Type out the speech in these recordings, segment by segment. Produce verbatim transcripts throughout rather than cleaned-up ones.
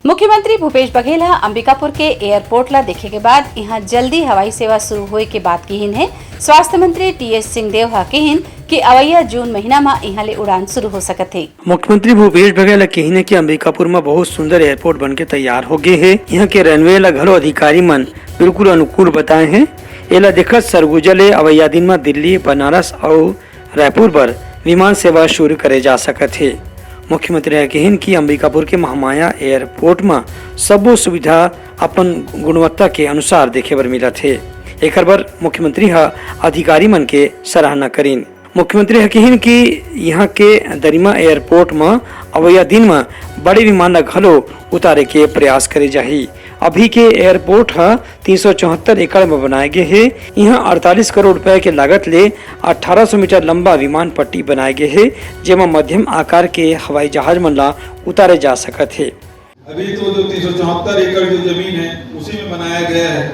मुख्यमंत्री भूपेश बघेल ह अंबिकापुर के एयरपोर्ट ला देखे के बाद इहां जल्दी हवाई सेवा शुरू होए के बात किहिन हे। स्वास्थ्य मंत्री टीएस सिंहदेव ह किहिन कि अवइया जून महीना म इहां ले उड़ान शुरू हो सकत हे। मुख्यमंत्री भूपेश बघेल ह किहिन हे कि अंबिकापुर म बहुत सुंदर एयरपोर्ट बन के तैयार हो गे हे। इहां के रनवे ला घलो अधिकारी मन बिल्कुल अनुकूल बताए हे। एला देखत सरगुजा ले अवइया दिन म दिल्ली, बनारस अउ रायपुर बर विमान सेवा शुरू करे जा सकत हे। मुख्यमंत्री ह किहिन कि अंबिकापुर के महामाया एयरपोर्ट म सबो सुविधा अपन गुणवत्ता के अनुसार देखे बर मिलत हे। एकर बर मुख्यमंत्री ह अधिकारी मन के सराहना करिन। मुख्यमंत्री ह किहिन कि इहां के दरिमा एयरपोर्ट म अवइया दिन म बड़े विमान ल घलो उतारे के प्रयास करे जाही। अभी के एयरपोर्ट ह तीन सौ चौहत्तर एकड़ म बनाए गे हे। इहां अड़तालीस करोड़ रुपए के लागत ले अठारह सौ मीटर लंबा विमान पट्टी बनाए गे हे, जेमा मध्यम आकार के हवाई जहाज मन ला उतारे जा सकत हे। अभी तो जो तीन सौ चौहत्तर एकड़ जो जमीन है, उसी में बनाया गया है।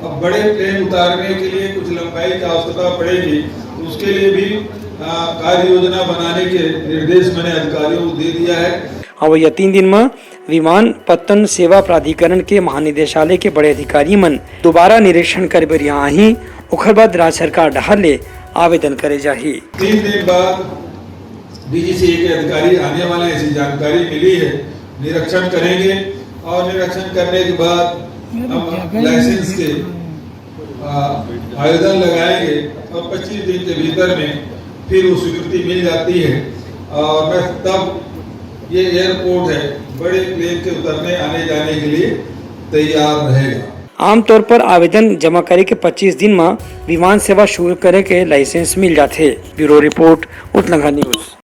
अब बड़े प्लेन उतारने के लिए कुछ लंबाई की आवश्यकता पड़ेगी, उसके लिए भी आ, कार्य योजना बनाने के निर्देश मैंने अधिकारियों को दे दिया है। अवइया तीन दिन म विमान पत्तन सेवा प्राधिकरण के महानिदेशालय के बड़े अधिकारी मन दोबारा निरीक्षण करे बर यहां आही। ओखर बाद राज्य सरकार डहार ले आवेदन करे जाही। तीन दिन बाद डीजीसीए के अधिकारी आने वाले हैं, ऐसी जानकारी मिली है, निरीक्षण करेंगे और निरीक्षण करने के बाद हम लाइसेंस के आ, आवेदन लगाएंगे और पच्चीस दिन के भीतर में फिर वो स्वीकृति मिल जाती है और मैं तब ये एयरपोर्ट है, बड़े प्लेन के उतरने आने जाने के लिए तैयार रहेगा। आमतौर पर आवेदन जमा करे के पच्चीस दिन म विमान सेवा शुरू करे के लाइसेंस मिल जाथे। Bureau report, Utlangha news.